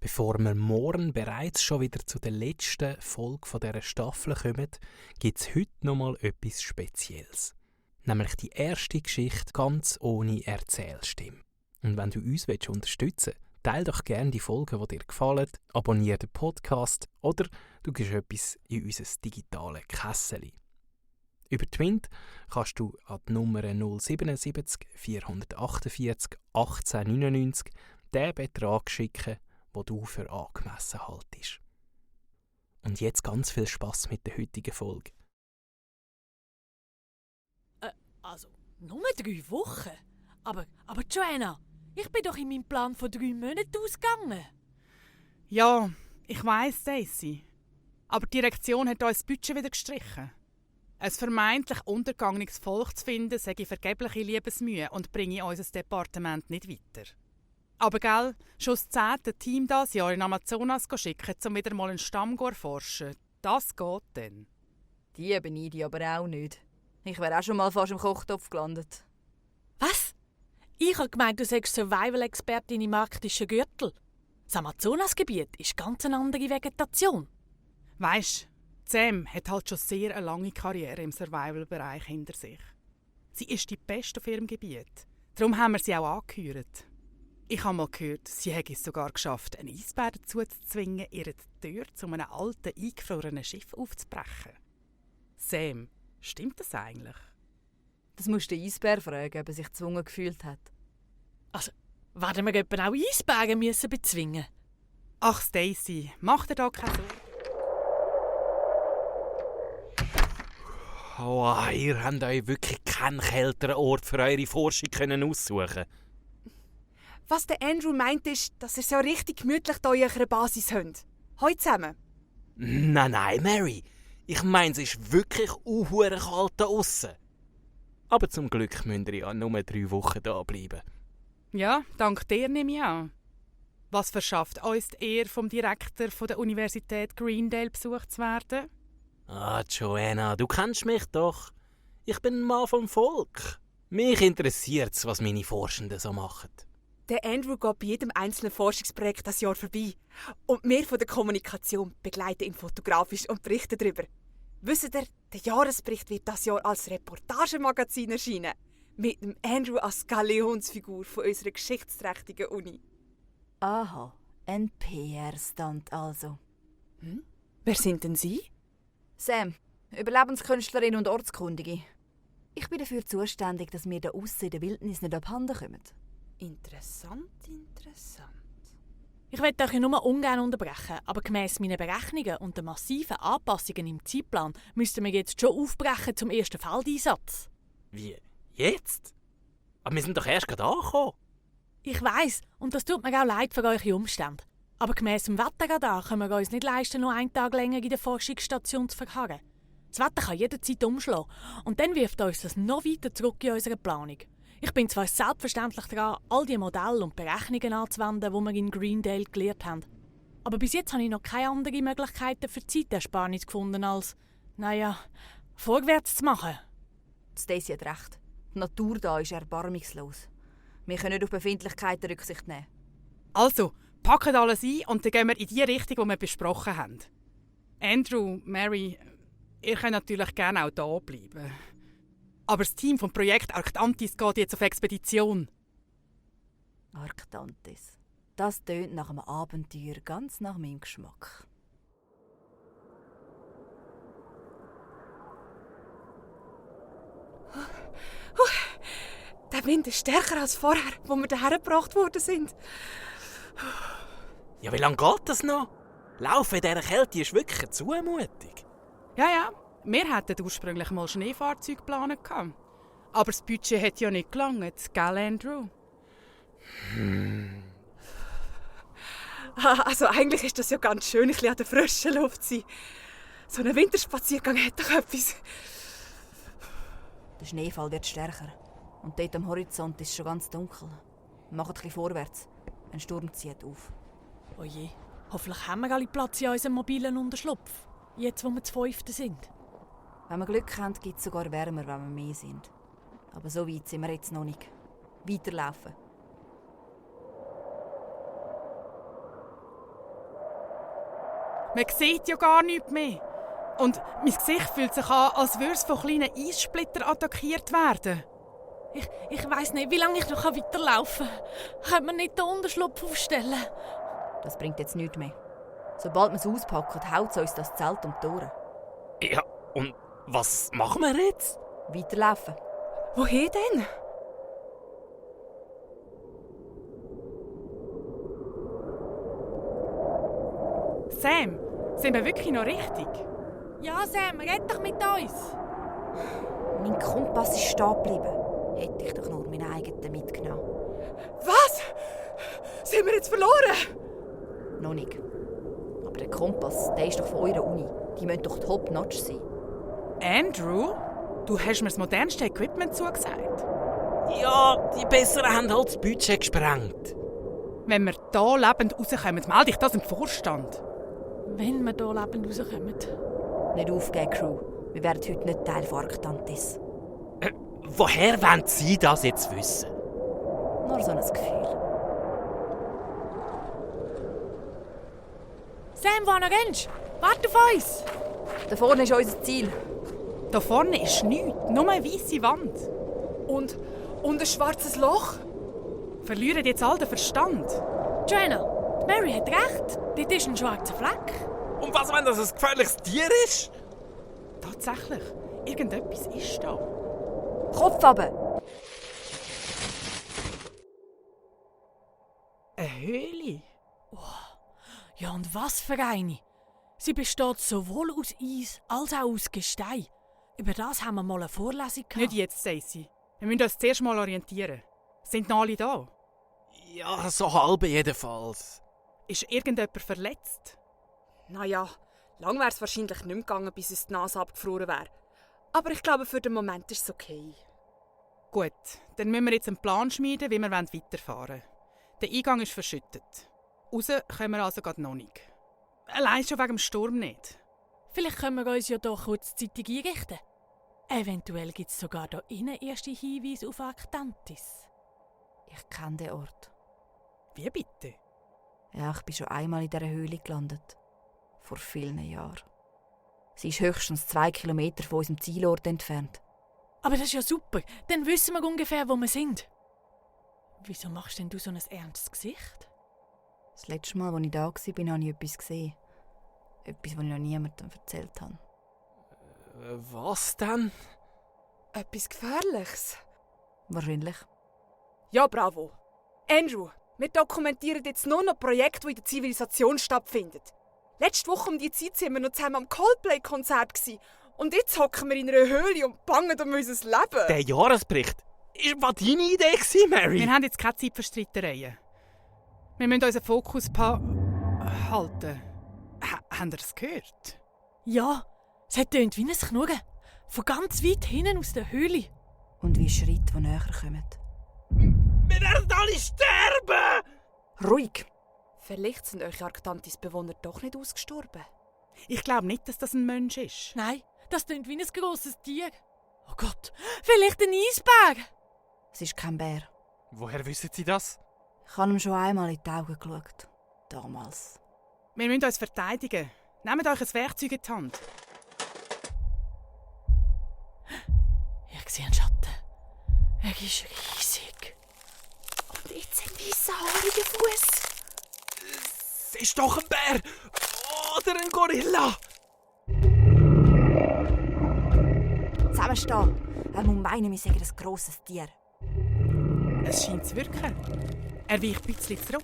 Bevor wir morgen bereits schon wieder zu der letzten Folge dieser Staffel kommen, gibt es heute nochmal etwas Spezielles. Nämlich die erste Geschichte ganz ohne Erzählstimme. Und wenn du uns unterstützen willst, teile doch gerne die Folgen, die dir gefallen, abonniere den Podcast oder du gibst etwas in unser digitales Kässeli. Über Twint kannst du an die Nummer 077 448 1899 den Betrag schicken, den du für angemessen haltest. Und jetzt ganz viel Spass mit der heutigen Folge. Also, nur 3 Wochen? Aber Joanna, ich bin doch in meinem Plan von 3 Monaten ausgegangen. Ja, ich weiss, Daisy. Aber die Direktion hat uns das Budget wieder gestrichen. Ein vermeintlich untergegangenes Volk zu finden, sei vergebliche Liebesmühe und bringe unser Departement nicht weiter. Aber gell, schon das 10. Team dieses Jahr in Amazonas schicken, um wieder mal einen Stamm zu erforschen. Das geht dann. Die beneide ich aber auch nicht. Ich wäre auch schon mal fast im Kochtopf gelandet. Was? Ich habe gemeint, du seist Survival-Expertin im arktischen Gürtel. Das Amazonasgebiet ist ganz eine andere Vegetation. Weisst, Sam hat halt schon sehr eine lange Karriere im Survival-Bereich hinter sich. Sie ist die Beste auf ihrem Gebiet. Darum haben wir sie auch angehört. Ich habe mal gehört, sie hätte es sogar geschafft, einen Eisbär dazu zu zwingen, ihre Tür zu einem alten, eingefrorenen Schiff aufzubrechen. Sam, stimmt das eigentlich? Das musst du den Eisbär fragen, ob er sich gezwungen gefühlt hat. Also, werden wir etwa auch Eisbären müssen bezwingen? Ach, Stacey, mach dir da keine Sorgen. Oh, ihr habt euch wirklich keinen kälteren Ort für eure Forschung aussuchen. Was der Andrew meint, ist, dass ihr so richtig gemütlich hier in eurer Basis habt. Heute zusammen. Nein, Mary. Ich meine, es ist wirklich unhuere kalt da aussen. Aber zum Glück müsst ihr ja nur 3 Wochen da bleiben. Ja, dank dir nehme ich an. Was verschafft uns die Ehre, vom Direktor der Universität Greendale besucht zu werden? Ah, Joanna, du kennst mich doch. Ich bin ein Mann vom Volk. Mich interessiert es, was meine Forschenden so machen. Der Andrew geht bei jedem einzelnen Forschungsprojekt das Jahr vorbei. Und wir von der Kommunikation begleiten ihn fotografisch und berichten darüber. Wisst ihr, der Jahresbericht wird das Jahr als Reportagemagazin erscheinen. Mit dem Andrew als Galionsfigur von unserer geschichtsträchtigen Uni. Aha, ein PR-Stunt also. Wer sind denn Sie? Sam, Überlebenskünstlerin und Ortskundige. Ich bin dafür zuständig, dass wir da aussen in der Wildnis nicht abhanden kommen. Interessant. Ich will euch nur ungern unterbrechen, aber gemäss meinen Berechnungen und den massiven Anpassungen im Zeitplan müssten wir jetzt schon aufbrechen zum ersten Feldeinsatz. Wie? Jetzt? Aber wir sind doch erst gerade angekommen. Ich weiss, und das tut mir auch leid für eure Umstände. Aber gemäss dem Wetterradar können wir uns nicht leisten, noch einen Tag länger in der Forschungsstation zu verharren. Das Wetter kann jederzeit umschlagen und dann wirft uns das noch weiter zurück in unsere Planung. Ich bin zwar selbstverständlich daran, all die Modelle und Berechnungen anzuwenden, die wir in Greendale gelernt haben. Aber bis jetzt habe ich noch keine anderen Möglichkeiten für Zeitersparnis gefunden, als, vorwärts zu machen. Stacey hat recht. Die Natur da ist erbarmungslos. Wir können nicht auf Befindlichkeiten Rücksicht nehmen. Also, packen alles ein und dann gehen wir in die Richtung, die wir besprochen haben. Andrew, Mary, ihr könnt natürlich gerne auch da bleiben. Aber das Team vom Projekt Arktantis geht jetzt auf Expedition. Arktantis. Das tönt nach einem Abenteuer, ganz nach meinem Geschmack. Der Wind ist stärker als vorher, wo wir hierher gebracht worden sind. Ja, wie lange geht das noch? Laufen in dieser Kälte ist wirklich eine Zumutung. Ja, wir hatten ursprünglich mal Schneefahrzeuge geplant. Aber das Budget hat ja nicht gelangt, gell, Andrew? Also eigentlich ist das ja ganz schön, ein bisschen an der frischen Luft zu sein. So ein Winterspaziergang hat doch etwas. Der Schneefall wird stärker. Und dort am Horizont ist es schon ganz dunkel. Macht ein bisschen vorwärts. Ein Sturm zieht auf. Oje, hoffentlich haben wir alle Platz in unserem mobilen Unterschlupf. Jetzt, wo wir zu 5. sind. Wenn wir Glück haben, gibt es sogar wärmer, wenn wir mehr sind. Aber so weit sind wir jetzt noch nicht. Weiterlaufen. Man sieht ja gar nichts mehr. Und mein Gesicht fühlt sich an, als würde es von kleinen Eissplittern attackiert werden. Ich weiss nicht, wie lange ich noch weiterlaufen kann. Könnte man nicht den Unterschlupf aufstellen? Das bringt jetzt nichts mehr. Sobald wir es auspacken, haut uns das Zelt um die Ohren. Ja, und was machen wir jetzt? Weiterlaufen. Woher denn? Sam, sind wir wirklich noch richtig? Ja, Sam, red doch mit uns. Mein Kompass ist stehen geblieben. Hätte ich doch nur meinen eigenen mitgenommen. Was? Sind wir jetzt verloren? Noch nicht. Aber der Kompass, der ist doch von eurer Uni. Die müssen doch top-notch sein. Andrew, du hast mir das modernste Equipment zugesagt. Ja, die Besseren haben halt das Budget gesprengt. Wenn wir hier lebend rauskommen, melde ich das im Vorstand. Wenn wir hier lebend rauskommen. Nicht aufgeben, Crew. Wir werden heute nicht Teil von Arctantis. Woher wollen Sie das jetzt wissen? Nur so ein Gefühl. Sam, wo rennst du? Warte auf uns! Da vorne ist unser Ziel. Da vorne ist nichts, nur eine weisse Wand. Und ein schwarzes Loch? Verlieren jetzt all den Verstand? Joanna, Mary hat recht. Dort ist ein schwarzer Fleck. Und was, wenn das ein gefährliches Tier ist? Tatsächlich, irgendetwas ist da. Kopf runter! Eine Höhle? Ja, und was für eine? Sie besteht sowohl aus Eis als auch aus Gestein. Über das haben wir mal eine Vorlesung gehabt. Nicht jetzt, Stacey. Wir müssen uns zuerst mal orientieren. Sind noch alle da? Ja, so halb jedenfalls. Ist irgendjemand verletzt? Naja, lang wäre es wahrscheinlich nicht mehr gegangen, bis uns die Nase abgefroren wäre. Aber ich glaube, für den Moment ist es okay. Gut, dann müssen wir jetzt einen Plan schmieden, wie wir weiterfahren wollen. Der Eingang ist verschüttet. Raus können wir also gerade noch nicht. Allein schon wegen dem Sturm nicht. Vielleicht können wir uns ja hier kurzzeitig einrichten. Eventuell gibt es sogar hier innen erste Hinweise auf Arctantis. Ich kenne den Ort. Wie bitte? Ja, ich bin schon einmal in dieser Höhle gelandet. Vor vielen Jahren. Sie ist höchstens 2 Kilometer von unserem Zielort entfernt. Aber das ist ja super. Dann wissen wir ungefähr, wo wir sind. Wieso machst denn du so ein ernstes Gesicht? Das letzte Mal, als ich da war, habe ich etwas gesehen. Etwas, was ich noch niemandem erzählt habe. Was denn? Etwas Gefährliches? Wahrscheinlich. Ja, bravo. Andrew, wir dokumentieren jetzt nur noch Projekte, die in der Zivilisation stattfinden. Letzte Woche um die Zeit waren wir noch zusammen am Coldplay-Konzert. Und jetzt hocken wir in einer Höhle und bangen um unser Leben. Der Jahresbericht. War deine Idee, Mary? Wir haben jetzt keine Zeit für Streitereien. Wir müssen unseren Fokus halten. Habt ihr es gehört? Ja, es hat tönt wie ein Knurren. Von ganz weit hinten aus der Höhle. Und wie Schritte, die näher kommen. Wir werden alle sterben! Ruhig! Vielleicht sind eure Arctantis-Bewohner doch nicht ausgestorben. Ich glaube nicht, dass das ein Mensch ist. Nein, das tönt wie ein grosses Tier. Oh Gott, vielleicht ein Eisberg? Es ist kein Bär. Woher wissen Sie das? Ich habe ihm schon einmal in die Augen geschaut. Damals. Wir müssen uns verteidigen. Nehmt euch ein Werkzeug in die Hand. Ich sehe einen Schatten. Er ist riesig. Und jetzt sind weisse haarige Fuß. Es ist doch ein Bär! Oder ein Gorilla! Zusammenstehen! Er muss meinen, wir seien ein grosses Tier. Es scheint zu wirken. Er weicht ein bisschen zurück.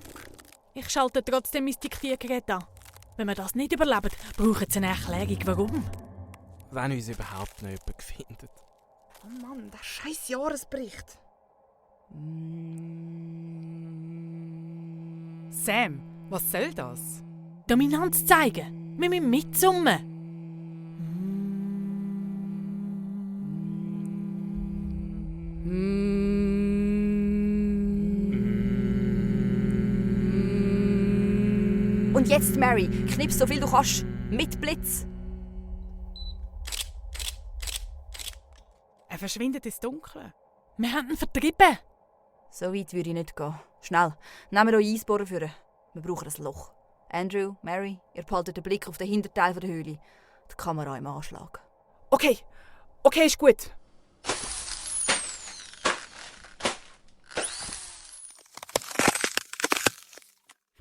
Ich schalte trotzdem mein Diktiergerät an. Wenn wir das nicht überleben, brauchen sie eine Erklärung. Warum? Wenn uns überhaupt noch jemand findet. Oh Mann, der scheiß Jahresbericht. Sam, was soll das? Dominanz zeigen. Wir müssen mitsummen. Und jetzt, Mary, knips so viel du kannst. Mit Blitz. Er verschwindet ins Dunkle. Wir haben ihn vertrieben. So weit würde ich nicht gehen. Schnell, nehmen wir euch Eisbohrer für. Wir brauchen ein Loch. Andrew, Mary, ihr behaltet den Blick auf den Hinterteil der Höhle. Die Kamera im Anschlag. Okay, ist gut.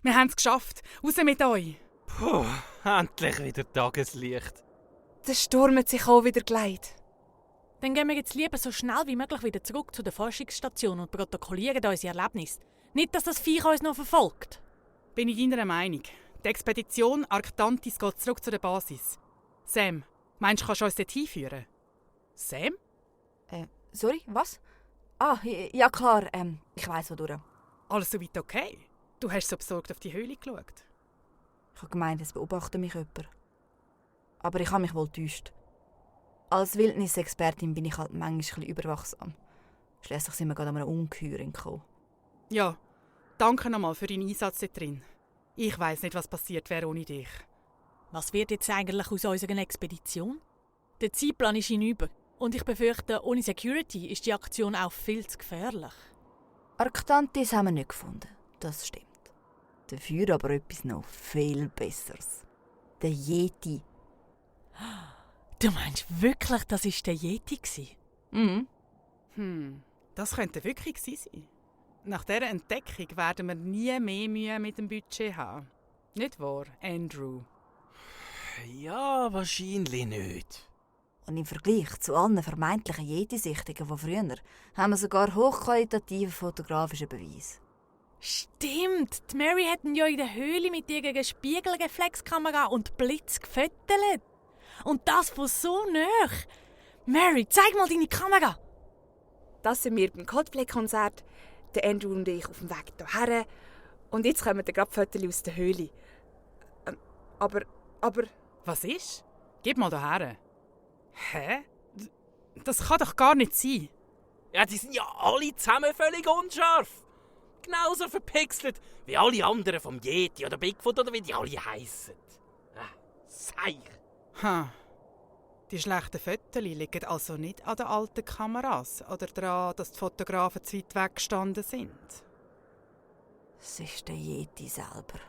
Wir haben es geschafft. Raus mit euch. Puh, endlich wieder Tageslicht. Der Sturm hat sich auch wieder geleitet. Dann gehen wir jetzt lieber so schnell wie möglich wieder zurück zu der Forschungsstation und protokollieren unsere Erlebnisse. Nicht, dass das Viech uns noch verfolgt. Bin ich deiner Meinung. Die Expedition Arctantis geht zurück zu der Basis. Sam, meinst du, kannst du uns dort hinführen? Sam? Sorry, was? Ah, ja klar, ich weiss wodurch. Alles soweit okay? Du hast so besorgt auf die Höhle geschaut. Ich habe gemeint, es beobachtet mich jemand. Aber ich habe mich wohl getäuscht. Als Wildnisexpertin bin ich halt manchmal ein bisschen überwachsam. Schliesslich sind wir gerade an einem Ungeheuer gekommen. Ja, danke nochmal für deinen Einsatz dort drin. Ich weiss nicht, was passiert wäre ohne dich. Was wird jetzt eigentlich aus unserer Expedition? Der Zeitplan ist hinüber. Und ich befürchte, ohne Security ist die Aktion auch viel zu gefährlich. Arctantis haben wir nicht gefunden, das stimmt. Dafür aber etwas noch viel Besseres. Der Yeti. Du meinst wirklich, das war der Yeti? Mhm. Das könnte wirklich sein. Nach dieser Entdeckung werden wir nie mehr Mühe mit dem Budget haben. Nicht wahr, Andrew? Ja, wahrscheinlich nicht. Und im Vergleich zu allen vermeintlichen Yeti-Sichtungen von früher haben wir sogar hochqualitative fotografische Beweise. Stimmt, die Mary hat ihn ja in der Höhle mit ihrer Spiegelreflexkamera und Blitz gefüttert. Und das von so nah. Mary, zeig mal deine Kamera. Das sind wir beim Coldplay-Konzert, der Andrew und ich auf dem Weg hierher. Und jetzt kommen gerade Fotos aus der Höhle. Aber... Was ist? Gib mal daher. Hä? Das kann doch gar nicht sein. Ja, die sind ja alle zusammen völlig unscharf. Genauso verpixelt wie alle anderen vom Yeti oder Bigfoot oder wie die alle heissen. Seich. Die schlechten Fotos liegen also nicht an den alten Kameras oder daran, dass die Fotografen zu weit weg gestanden sind. Es ist der Yeti selber.